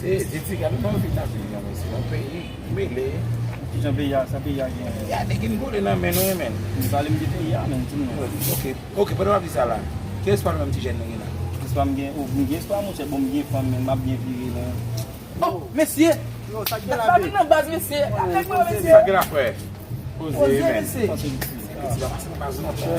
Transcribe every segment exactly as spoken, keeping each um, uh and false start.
E, e ti gade, nou fin nan peyi a, mesye. Yon peyi mele. Kijan peyi a, sa peyi a gen? Ya, nèg vin kole nan men nou, men. M pale m de peyi a, men, di m non. Ok, ok, pandan w ap di sa la, ki espwa nou menm ti jèn nou gen la? Ki espwa m gen? O, m gen espwa, monchè, bon, m gen fanm, men m ap byen vire, men. Oh, mesye! Yo, sa k gen la, la vin nan baz, mesye. Avèk mwen, mesye. Sa k gen la, frè? Poze, men. Poze, mesye. Ti pa pase nan baz, non, frè.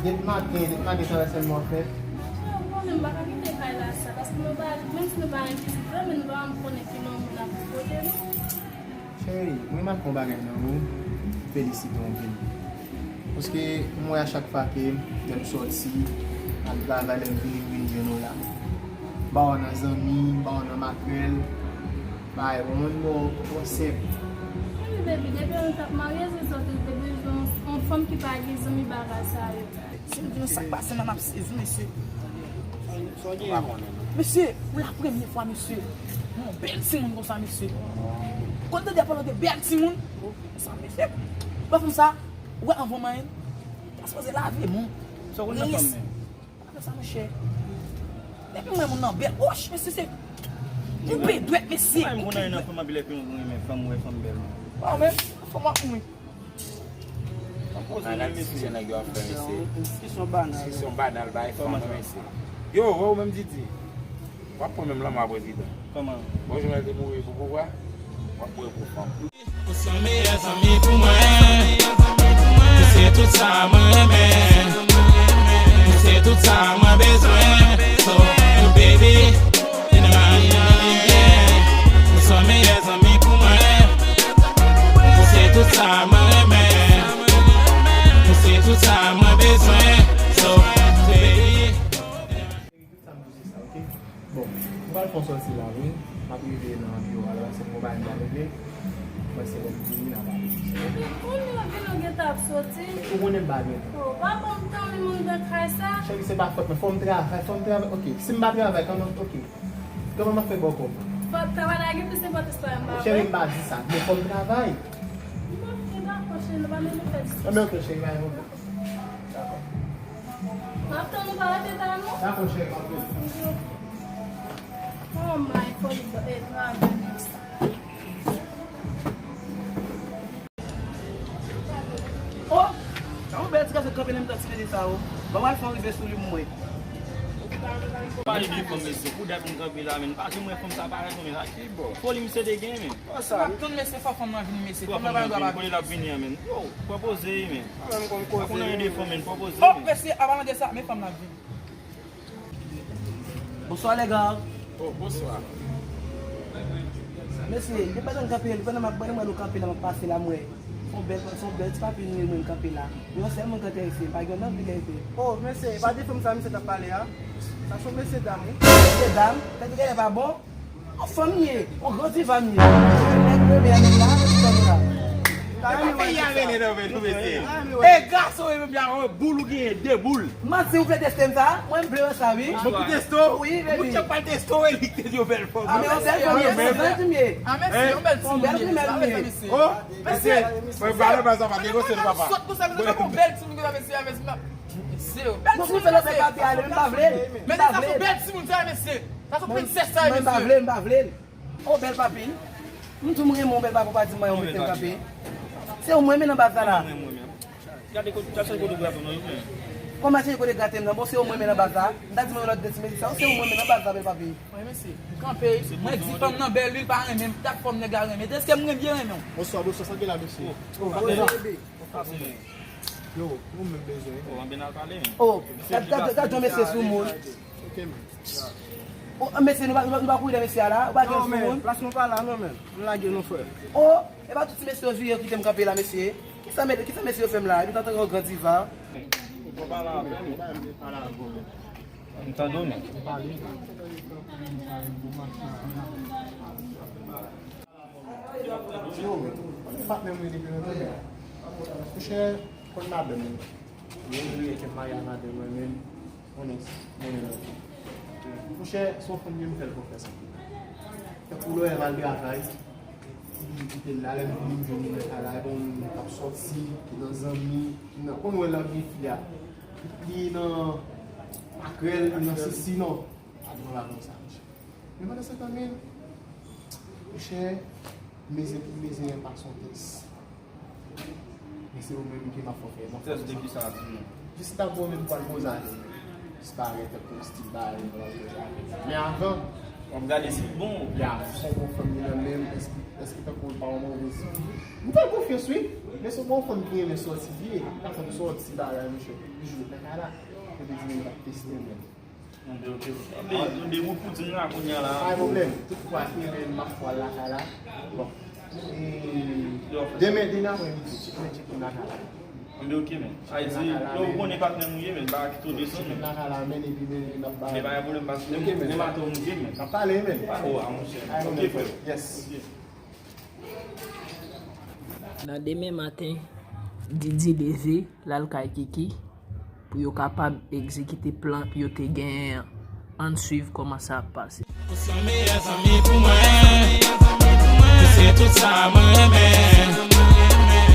Depi maten, depi maten, travay sèlman w ap fè. Cheri, mwen renmen fè yon bagay nan ou, felisite w anpil. Paske m wè a chak fwa ke lè m sòti, al travay, lè m vini, m vin jwenn ou la. M ba w nan zanmi, m ba w nan makrèl, bay, bon, bon, bon, senp. Wi, baby, depi nou t ap marye, se sa, te bezwen yon fanm ki pa gen zanmi bagay sa yo. Si m di nou sa k pase la, m ap sezi, mesye. Mesye, pou la premye fwa, mesye, m wè yon bèl timoun konsa, mesye. Kote de pale de bèl timoun? Sa, mesye. Bon, fanm sa, ou wè anvan manyen, ta sipoze lave men w. Sa w konn nan fanm men? Apre sa, monchè, depi m wè moun nan bèl, woch, mesye, se koupe dwèt, mesye. Mwen, m konn anyen nan fanm, anpil lè ke m renmen fanm, m wè fanm bèl. Waw, men, fanm ap mouri. Analiz ki se nèg yo ap fè, mesye. Diskisyon banal. Diskisyon banal, bay fanm, mesye. Yo, wè ou menm, Didi. W ap pran menm lanmò a prezidan. Kòman? Bon, Jovenel te mouri pou pouvwa, w ap mouri pou fanm. Ou se meyè zanmi pou mwen. Ou se tout sa mwen renmen. Ou se tout sa mwen bezwen. So, baby, ou se meyè zanmi pou mwen. Ou se tout sa mwen renmen. Ou se tout sa mwen bezwen. So, baby. Sa m di se sa, ok? Bon, m pral fè yon sòti la, wi. M ap rive nan biwo a la, se yon bagay m pral regle. Mwen se lè m vini, n a pale. Epi, kounye a vin ou gentan ap soti? Ou konnen m pa gen tan. Oh, pa ban m tan, wi, moun nan kay sa. Cheri, se pa fòt mwen. Fò m travay, fò m travay. Ok, si m pa travay, kòman, ok. Kòman m ap fè ba w kòb? Fò travay la gen plis enpòtans pase m pa vre? Cheri, m pa di sa, men fò m travay. Bon, ok, dakò, cheri, nou pa bezwen fè diskisyon. Anben, ok, cheri, pa gen pwoblèm. Dakò. M ap tann ou pa rete ta non. Dakò, cheri, m ap vini. Oh my God, e travay sa. Oh! Sa yon bèl ti gason kanpe nan mitan ti nèg sa, oh. Ban m al fè yon rive sou li pou mwen. Pale de fanm, mesye. Pou dat m kanpe la, men. Pa janm wè fanm sa parèt, men. Sa ki bon? Foli misye te gen, men. Sa m ap tann, mesye, fò fanm nan vini, mesye. Fanm nan pa gen dwa pa vini. Kote l ap vini an, men? Yo, pran poze, men. Mwen menm konn koze. Pa konn anyen de fanm, men. Pran poze, men. Oh, mesye, an palan de sa, men fanm nan ap vini. Bonswa, lè gars. Oh, bonswa. Mesye, depi pandan m kanpe, depi pandan m ap, pandan m wè nou kanpe la, m ap pase la, m wè. Se yon bèl, se yon bèl ti papi nou ye, mwen kanpe la. Yon sèl moun k enterese, pa gen lòt ki enterese. Oh, mesye, e pa de fanm sa misye t ap pale a? Sa se yon mesye dam, wi. Mesye dam? Tèt ou genlè pa bon? Yon fanm ye, yon gran diva m ye. Nèg premye a nèg la, nèg fanm la. Epa peyi a mennen nan men nou, mesye. E gason, e menm jan, yon boul ou genyen, de boul. Manti, ou vle teste m sa? Mwen, m vle wè sa, wi. Mwen pou teste w? Wi, baby. Moun k ap pral teste w, e li k te di yon bèl fanm. A, men yon bèl fanm ye, se yon bèl fanm ye. A, mesye, yon bèl timoun ye, mesye. Oh, mesye, mwen pa nan baz sa, pa negosye, papa. Sòt konsa, mesye, yon bèl timoun, mesye, mesye. Mesye, bèl timoun sa, mesye. Men sa se yon bèl timoun sa, mesye. Sa se yon prensès sa, mesye. Mwen pa vle, m pa vle. Oh, bèl papi. M di w m renmen w, bèl papi, w pa di m mwen, w mete m kanpe. Se ou mwen men nan baz la la. Gade kote, gade kote w grate w nan yo, men. Kòman se kote grate m nan? Bon, se ou mwen men nan baz la. M ta di mwen yon lòt de ti mesye sa, se ou mwen men nan baz la, bèl papi. Mwen, mesye, m kanpe, mwen di fanm nan bèl, wi, l pa renmen m, dat fanm nèg la renmen. Deske m renmen, byen renmen w. Bonswa, bonswa, sa gen la, mesye? Oh, pa gen la. Yo, nou menm bezwen. Oh, anben al pale, men. Oh, gad, gad, gad yon mesye sou moun. Ok, men. Oh, mesye, nou pa, nou pa, nou pa kouri dèyè mesye a la, ou pa gen sou moun. Non, men, plas nou pa la, non, men. Nou lage nou, frè. Oh, e pa tout ti mesye yo jwe yo kite m kanpe la, mesye. Kisa, kisa mesye yo fè m la? Epi tankou yon gran diva. Ou pa pale avè m, pale avè w. M tande w, men. Yo, Patnè m rele depi lontan, men monchè, konn madanm mwen. Mwen vle ke m marye ak madanm mwen, men konnen, konnen non. Monchè, se yon fanm ke m fè l konfyans anpil. Tankou lè m al travay, li kite l la, lè m vini, m jwenn li nan kay la, e bon, m ap sòti, ki nan zanmi, ki nan, konn wè lòt gen fi a. Li nan makrèl, li nan sisi, non. Patnè m pa konn sa, monchè. Men pandan se tan, men, monchè, mezyen pou mezyen pa son tès. Men se ou menm ke m ap fè, m ap fè. Tès de kisa, di m non? Jis ta bon, men m pral poze avè l. Jis parèt tankou stil bagay, m pral poze avè l. Men avan, w ap gade si l bon. Ya, se yon bon fanm li nan men m, èske, èske tankou l pa yon move fi? M fè l konfyans, wi. Men se yon bon fanm ki renmen sòti vye. Pa fanm sòti bagay, monchè. Li jwe nan kay la. Epi di men l ap teste menm. Anben, ok. Anben, anben, ou pou di m la kounye a la. Pa gen pwoblèm. Tout fwa ke men m ap fwa lakay la. Bon. E, demen, demen aprè midi, tcheke, tcheke lakay la. Anben, ok, men. Sa vle di, yo konnen patnè m ou ye, men, pa kite w desann, men. Lakay la, men, epi, men, n ap ba. Men pa gen pwoblèm, paske menm atò m ye, men. N ap pale, men. Oh, a, monchè. Ok, frè. Yes. Ok. Nan demen maten, Didi leve, l al kay Kiki pou yo kapab egzekite plan yo te genyen an. Ann swiv kòman sa ap pase. Ou se meyè zanmi pou mwen. Ou se tout sa mwen renmen.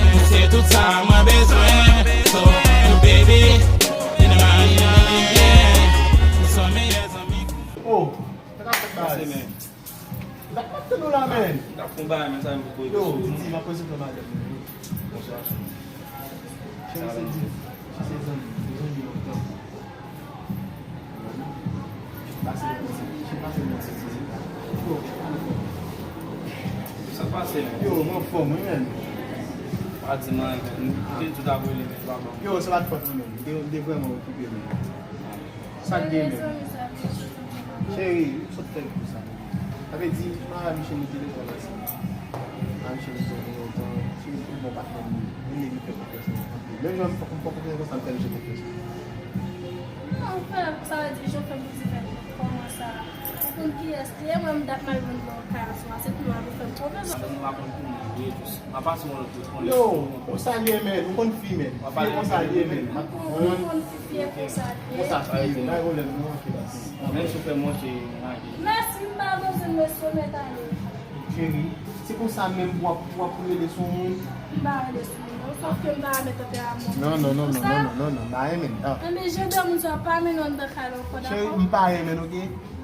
Ou se tout sa mwen bezwen. So, baby, vin marye nou byen. Ou se meyè zanmi pou mwen. Oh, sa k ap fèt, baz? Sa k ap tann ou la, men? M t ap fè yon bagay, men sa m pou poze sou ou. Yo, Didi, m ap prezante w madanm mwen, wi. Bonswa. Cheri, se Didi. Se zanmi, se zanmi lontan. Pase, pase, pase, pase. Yo, anfòm. Sa pase, men? Yo, m anfòm, wi, men. Pa di m anyen, men. M te di w t ap rele, men w pa ban m. Yo, se pa t fòt mwen menm. M te, m te vrèman okipe, men. Sa k gen menm? Cheri, ou sot fè l pou sa. Sa vle di, m a Michel nou te lekòl ansanm. M a Michel nou te lekòl lontan. Se yon bon patnè m. Li menm li fè konfyans anpil. Menm jan m fè konfyans konsa, m fè Michel konfyans. Non, frè, sa vle di, jan w fè pou di fè kòman sa. Ou konn kiyès li ye, mwen m dat m al vann nan kay aswè a, se pou nou ap fè m konfyans. Sa nou pa konn pou nou ye, jis. M a pase yon lòt kote. Yo, konsa l ye, men. Ou konn fi, men. Fi konsa l ye, men. Ou konn fi, fi konsa l ye. Konsa fi ye. Pa gen pwoblèm, non, ok, baz. Menm si w fè m wont, se mari. Mèsi, m pa bezwen mesye, mèt ale. Cheri, se konsa menm w ap, w ap rele sou moun? M pa rele sou moun, non. Sòf ke m pa renmen tanperaman moun konsa. Non, non, non, non, non, non, non, m pa renmen l. Ah. Enben, jan de moun sa pa mennen w anndan kay la ankò, dakò? Cheri, m pa renmen l, ok?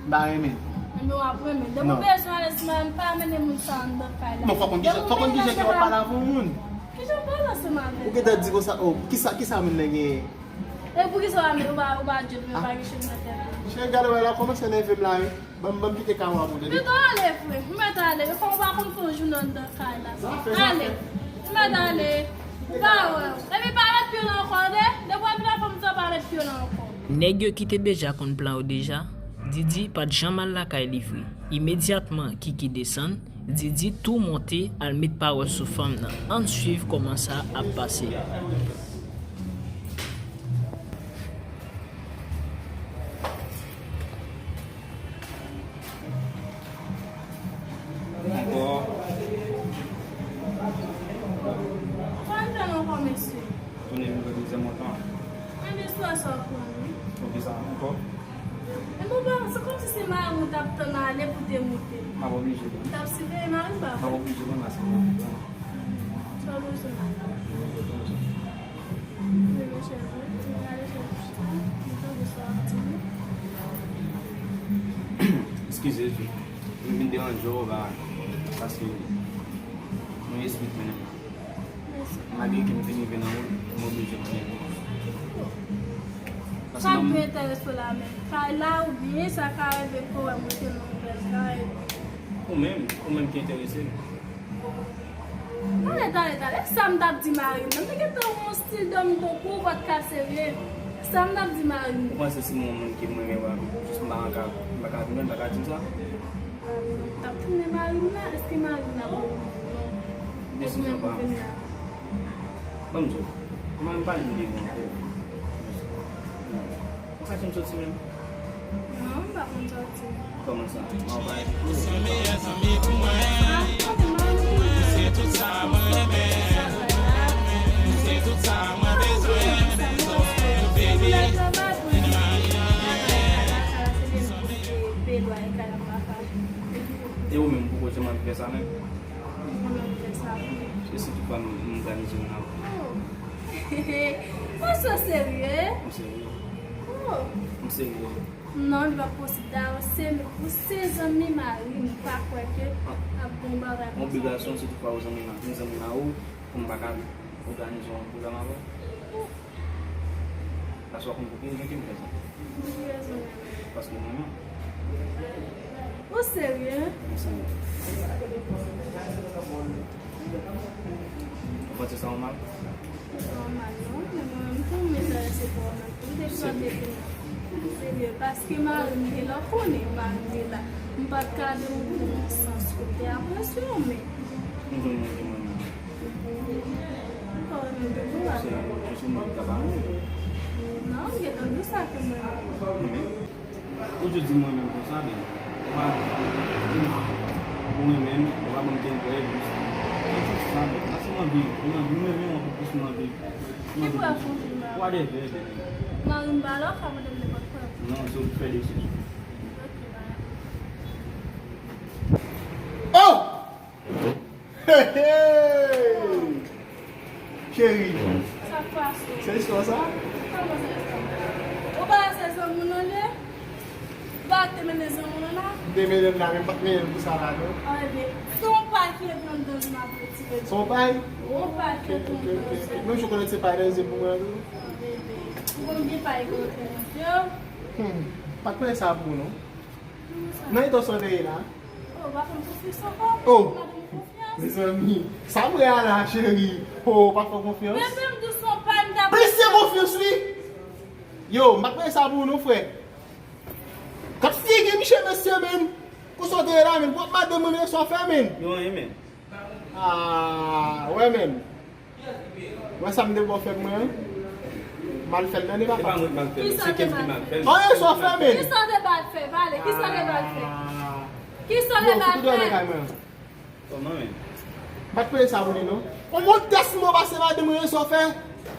M pa renmen. Enben w ap renmen. Depi w bezwen alèz, m pa mennen moun sa anndan kay la. Non, fò konn kijan, fò konn kijan ke w ap pale avè yon moun. Kijan w pale ansanm avè l? Ou gentan di konsa, oh, kisa, kisa moun nan genyen? E poukisa w ap, ou pa, ou pa di l, men w pa gen chemiz nan tèt ou? Cheri, gade wè la, kòmanse nève m la, wi. Ban m, ban m kite kay ou a pou tande. Pito ale, frè. M mèt ale. Men kòm ou pa konn fè yon jounen anndan kay la. Ale. M mèt ale. Ou pa wè. Epi pa met pye w la ankò, tande? Depi w ap vin avè m, sa pa met pye w la ankò. Nèg yo ki te deja konn plan yo deja, Didi pa t janm al lakay li vre. Imedyatman Kiki desann, Didi tou monte al met pawòl sou fanm nan. Ann swiv kòman sa ap pase. Ankò. Sa n fè l ankò, mesye? Tounen vin pran dezyèm mòtan. Mwen gen sou sa w pran, wi. Poukisa ankò? E bon, bon, se kòmsi se mari w t ap tann ale pou te moute. M ap oblije pran. M t ap siveye mari m, papa. M ap oblije pran la, se mwen. Sa w bezwen la? Mwen bezwen chèz mwen. Mwen gade chèz mwen. Mwen tande sa w ap di m. Eskize, wi. M vin deranje w, ba, paske mwen espri mennen m. Malgre ke m te rive nan wout, m oblije pran devan. Sa k pi enterese w la menm? Kay la oubyen sa ka rive ke w wè m rete nan yon bèl kay? Ou menm, ou menm ki enterese m. Talè, talè, talè. Sa m t ap di mari m nan. M te gentan wè yon stil dòmi tankou w pa t ka serye. Sa m t ap di mari m. Ou panse si m wè yon moun ke m renmen, jis m pa ka, m pa ka di, m pa ka di l sa? M t ap tounen mari m nan, èske mari m nan bon? Non. Desizyon pa m. Ban m di w, mwen m pa di m te gen yon kò. Ou ka janm soti menm? Non, m pa konn soti. Kòman sa? Mwen pa. Ou se meyè zanmi pou mwen. Ah, ok, mari m. Sa mwen renmen, se tout sa mwen bezwen, bezwen, baby. E ou menm, pou kote m ap fè sa menm? E si tout fwa m, m òganize yon avè? Ou so serye? M serye. M serye. Non, li pa posib. Dayè, se, ou se zanmi mari m, m pa kwè ke ap gon bagay konsa. Obligasyon, si tout fwa ou zanmi mari m, zanmi mari w, pou m pa ka òganize yon pwogram avè w? Paske w konn pou ki rezon ke m fè sa? Pou ki rezon menm? Paske w renmen. Ou serye? M serye. Ou panse sa yon mal? Se pa yon mal non, men mwen menm tou m enterese pa w menm tou. M te chante pou nou. Serye, paske mari m te la, w konnen mari m te la. M pa t ka demoute nan sans kote a presyon, men. M konn mwen ki mwen menm. M pa renmen doudou a. Se, se moun ki ta pa renmen. Non, m gentan di w sa ke mwen renmen. Ou jis di mwen menm konsa, men ou pa di mwen menm, ou pa ban m tempo, e jis. Se jis sa, men. Paske m anvi, m anvi, m renmen w anpil plis, m anvi. M anvi plis. Whatever, baby. Mari m pa la, w ka mande m nenpòt prèv. Non, se ou ki fè desizyon. Ok, bye. Oh! Hey, hey! Cheri. Sa k pase? Se istwa sa? Kòman se istwa? Ou pa se zanmi w nan liye? Ou pa te mennen zanmi w nan la? M te mennen l la, men m pa t mennen l pou sa la, non. Ah, ebyen, se yon pay ki ret anndan zye m ap retire. Se yon pay? Yon pay ki ret anndan zye m. Menm jan w konnen se pay nan zye pou mwen tou. Ah, bebe. Ou konn gen pay ki ret anndan zye w? Hmm. Pa t konnen sa pou ou, non. Nan eta w sot dèyè la? Oh, ou pa fè m konfyans ankò? Oh! Ou pa fè m konfyans? Mezanmi, sa m wè a la, cheri? Oh, ou pa fè m konfyans? Bebe, m di w se yon pay m t ap... Mesye, konfyans, wi! Yo, m pa t mande sa pou ou non, frè. Gad figi misye, mesye, menn. Konsa w te ye la, menn. Pou madanm mwen, men sa w fè, menn. Yo, anyen, menn. Ah, wè, menn. Wè sa m te ba w fè pou mwen an? M al fè l, tande, papa. Se pa mwen k mal fè l, se kè m ki mal fè l. Anyen sa w fè, menn. Kisa w te ba l fè? Pale, kisa w te ba l fè? Ah. Kisa w te ba l fè? Yo, fout ou dòmi kay mwen an. Kòman, menn? M pa t premye sa pou li, non. On mòd tès mwen pase madanm mwen, sa w fè?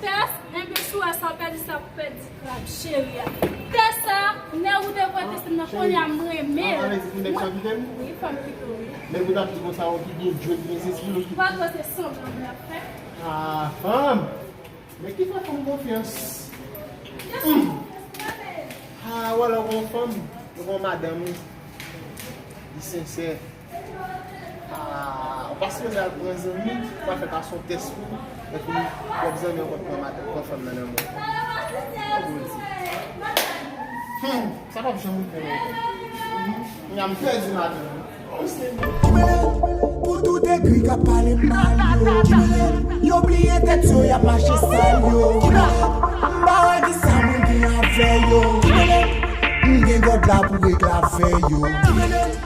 Tès? Enben, si w wè sa w pèdi, sa pou pèdi. Krab cheri a. Tès sa, nèg ou te voye tès nan kounye a m renmen l. Ah, sa vle di pou nèg sa kite m? Wi, fò m kite w, wi. Nèg ou t ap di konsa, ou ki gen djòl, ki gen sesi, ou ki... Ou pa kwè se sanblan m ap fè? Ah, fanm! Men ki fè fanm konfyans? Hmm. Ah, wala yon fanm, yon madanm, wi. Li sensè. Ah, ou pa sipoze al pran zanmi, ou pa fè pase yon tès pou ou, epi lòt zanmi ankò pran madanm, pran fanm nan nan men w. Oh, Bondye. Hmm, sa p ap janm rive non. Mhm. Kounya m pèdi madanm. Oh, Senyè. Pou tout egri k ap pale m mal yo. Yo bliye tèt yo, y ap mache sal yo. M pa wè kisa mwen gen avè yo. M gen God la pou regle avè yo.